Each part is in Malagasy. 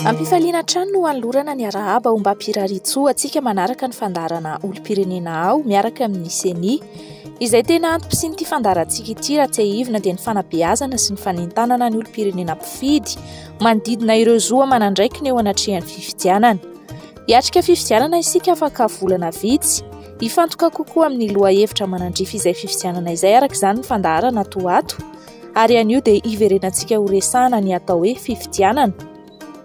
Ampifaliana hatrany no anolorana ny arahaba ombam-pirariantsoa antsika manaraka ny fandaharana olom-pirenena ao miaraka amin'ny Ceni. Izay tena antom-pisian'ity fandaharantsika ity raha tsiahivina dia ny fanabeazana sy ny fanentanana ny olom-pirenena mpifidy manodidina ireo zo aman'andraikiny eo anatrehan'ny fifidianana. Hiatrika fifidianana isika afaka volana vitsy. Hifantoka kokoa amin'ny lohahevitra manandrify izay fifidianana izay araka izany ny fandaharana ato ho ato. Ary anio dia hiverenantsika horesahana ny atao hoe fifidianana.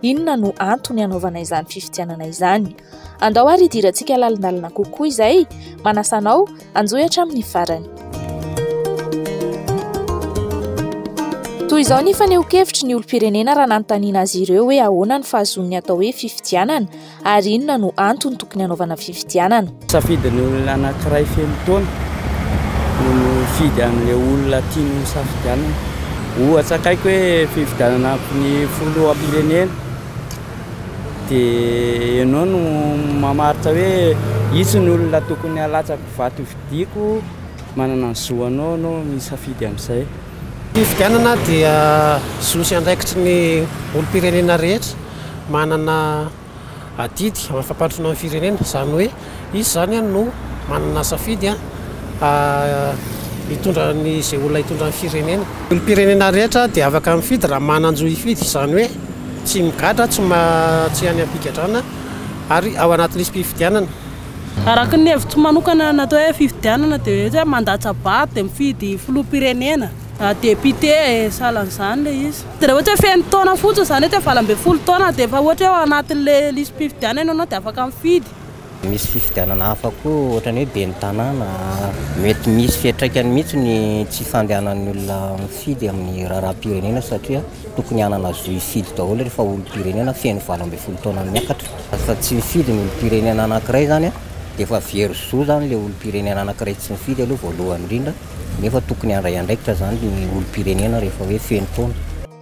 Inona no antony hanaovana izany fifidianana izany? Andao ary hidirantsika lalindalina kokoa izay. Manasa anao hanjohy hatramin'ny farany. Toy izao ny fanehoan-kevitry ny olom-pirenena raha nanontaniana azy ireo hoe ahoana ny fahazoany ny atao hoe fifidianana ary inona no antony tokony hanaovana fifidianana. Safidin'ny olona anankiray feno taona no mifidy an'ilay olona tiany ho safidianana. Ohatra akaiky hoe fifidianana ny filoham-pirenena dia ianao no mamaritra hoe itsy ny olona tokony halatsako vato hofidiako, manana ny zo anao ianao misafidy amin'izay. Fifidianana dia zo sy andraikitry ny olom-pirenena rehetra manana adidy amin'ny fampandrosoana ny firenena, izany hoe izy izany no manana safidy hitondra ny izay olona hitondra ny firenena. Ny olom-pirenena rehetra dia afaka mifidy raha manan-jo hifidy, izany hoe tsy migadra, tsy tsy any am-pigadrana ary ao anaty lisi-pifidianana. Araka ny hevitro manokana ny atao hoe fifidianana dia hoe mandatsa-bato dia mifidy filoham-pirenena, député e, sahalan'izany ilay izy. Dia raha ohatra hoe feno taona fotsiny izany hoe 18 taona dia efa ohatra hoe ao anatin'ilay lisi-pifidianana ianao dia afaka mifidy. Misy fifidianana hafa koa ohatran'ny hoe ben'ny tanàna, mety misy fiantraikany mihitsy ny tsy fandehanan'ny olona mifidy amin'ny raharaham-pirenena satria tokony hanana zo hifidy daholo rehefa olom-pirenena feno 18 taona miakatra. Fa tsy mifidy ny olom-pirenena anankiray izany dia efa very zo izany ilay olom-pirenena anankiray tsy mifidy aloha voalohany indrindra nefa tokony handray andraikitra izany ny olom-pirenena rehefa hoe feno taona.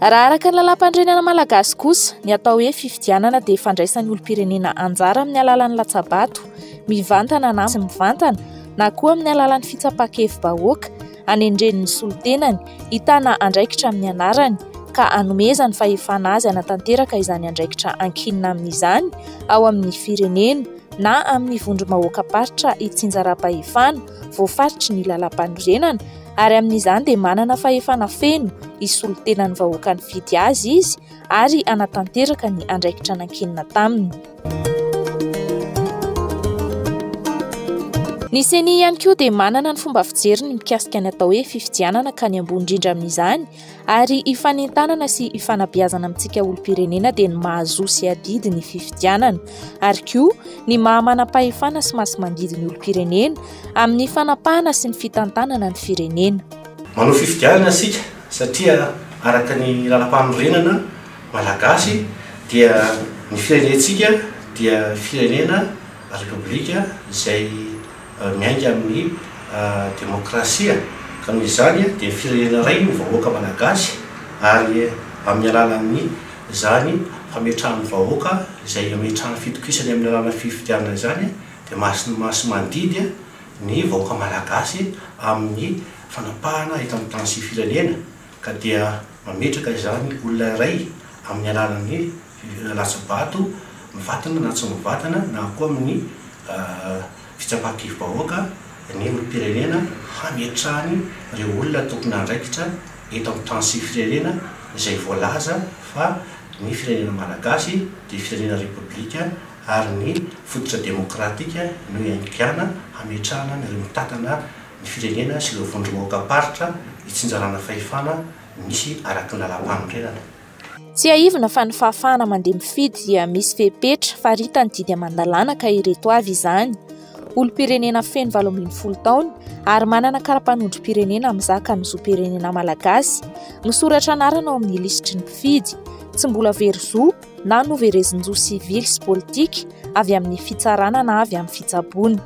Raha araka ny lalàmpanorenana malagasy kosa, ny atao hoe fifidianana dia fandraisan'ny olom-pirenena anjara amin'ny alalan'ny latsa-bato, mivantana na tsy mivantana, na koa amin'ny alalan'ny fitsapan-kevi-bahoaka, anendreny ny solontenany hitana andraikitra amin'ny anarany, ka anomezany fahefana azy hanatanteraka izany andraikitra ankinina aminy izany ao amin'ny firenena na amin'ny vondrom-bahoakam-paritra itsinjaram-pahefana voafaritry ny lalàmpanorenana, ary amin'izany dia manana fahefana feno hisolo tena ny vahoaka nifidy azy izy ary hanatanteraka ny andraikitra nankinina taminy. Ny Ceni ihany koa dia manana ny fomba fijeriny mikasika ny atao hoe fifidianana ka ny ambony indrindra amin'izany ary ifanentanana sy ifanabeazana amintsika olom-pirenena dia ny maha zo sy adidy ny fifidianana ary koa ny maha manam-pahefana sy masi-mandidy ny olom-pirenena amin'ny fanapahana sy ny fitantanana ny firenena. Manao fifidianana isika satria araka ny lalampanorenana malagasy dia ny firenentsika dia firenena repoblika izay miainga amin'ny demokrasia ka noho izany dia firenena iray ny vahoaka malagasy ary amin'ny alalan'ny izany fametrahan'ny vahoaka izay ametrahany fitokisany amin'ny alalan'ny fifidianana izany dia masi-mandidy ny vahoaka malagasy amin'ny fanapahana eto amin'ny tany sy firenena ka dia mametraka izany olona iray amin'ny alalan'ny latsa-bato mivantana na tsy mivantana na koa amin'ny fitsapan-kevi-bahoaka ny olom-pirenena hametrahany ireo olona tompon'andraikitra eto amin'ny tany sy firenena izay voalaza fa ny firenena malagasy dia firenena repoblika ary ny fototra demokratika no iaingana hametrahana ireo mitantana ny firenena sy ireo vondrom-bahoakam-paritra itsinjarana fahefana misy araka ny lalàmpanorenana. Tsiahivina fa ny fahafahana mandeha mifidy dia misy fepetra faritan'ny didy aman-dalàna ka ireto avy izany, olom-pirenena feno 18 taona ary manana kara-panondrom-pirenena mizaka ny zom-pirenena malagasy, misoratra anarana ao amin'ny lisitry ny mpifidy, tsy mbola very zo na noverezin-jo sivily sy politika avy amin'ny fitsarana na avy amin'ny fitsaboana.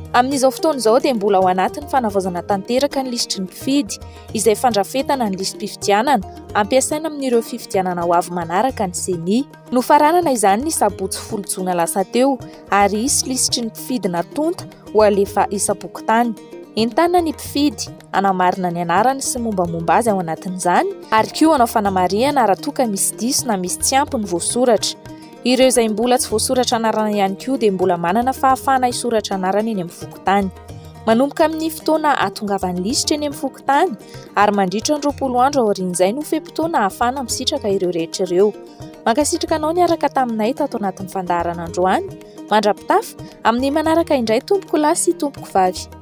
Amin'izao fotoana izao dia mbola ao anatin'ny fanavaozana tanteraka ny lisitry ny mpifidy, izay fandrafetana ny lisi-pifidianana ampiasaina amin'ireo fifidianana ho avy manaraka ny Ceni. Nofaranana izany ny sabotsy 10 jona lasa teo ary hisy lisitry ny mpifidy natonta ho alefa isam-pokontany. Entanina ny mpifidy hanamarina ny anarany sy mombamomba azy ao anatin'izany ary koa hanao fanamarihana raha toa ka misy diso na misy tsy ampy ny voasoratra. Ireo izay mbola tsy voasoratra anarana ihany koa dia mbola manana fahafahana hisoratra anarana eny amin'ny fokontany. Manomboka amin'ny fotoana ahatongavan'ny lisitra eny amin'ny fokontany ary mandritra ny 20 andro aorian'izay no fe-potoana ahafahana misitraka ireo rehetra ireo. Mankasitraka anao niaraka taminay tato anatin'ny fandaharana androany. Mandra-pitafa, amin'ny manaraka indray tompoko lahy sy tompoko vavy.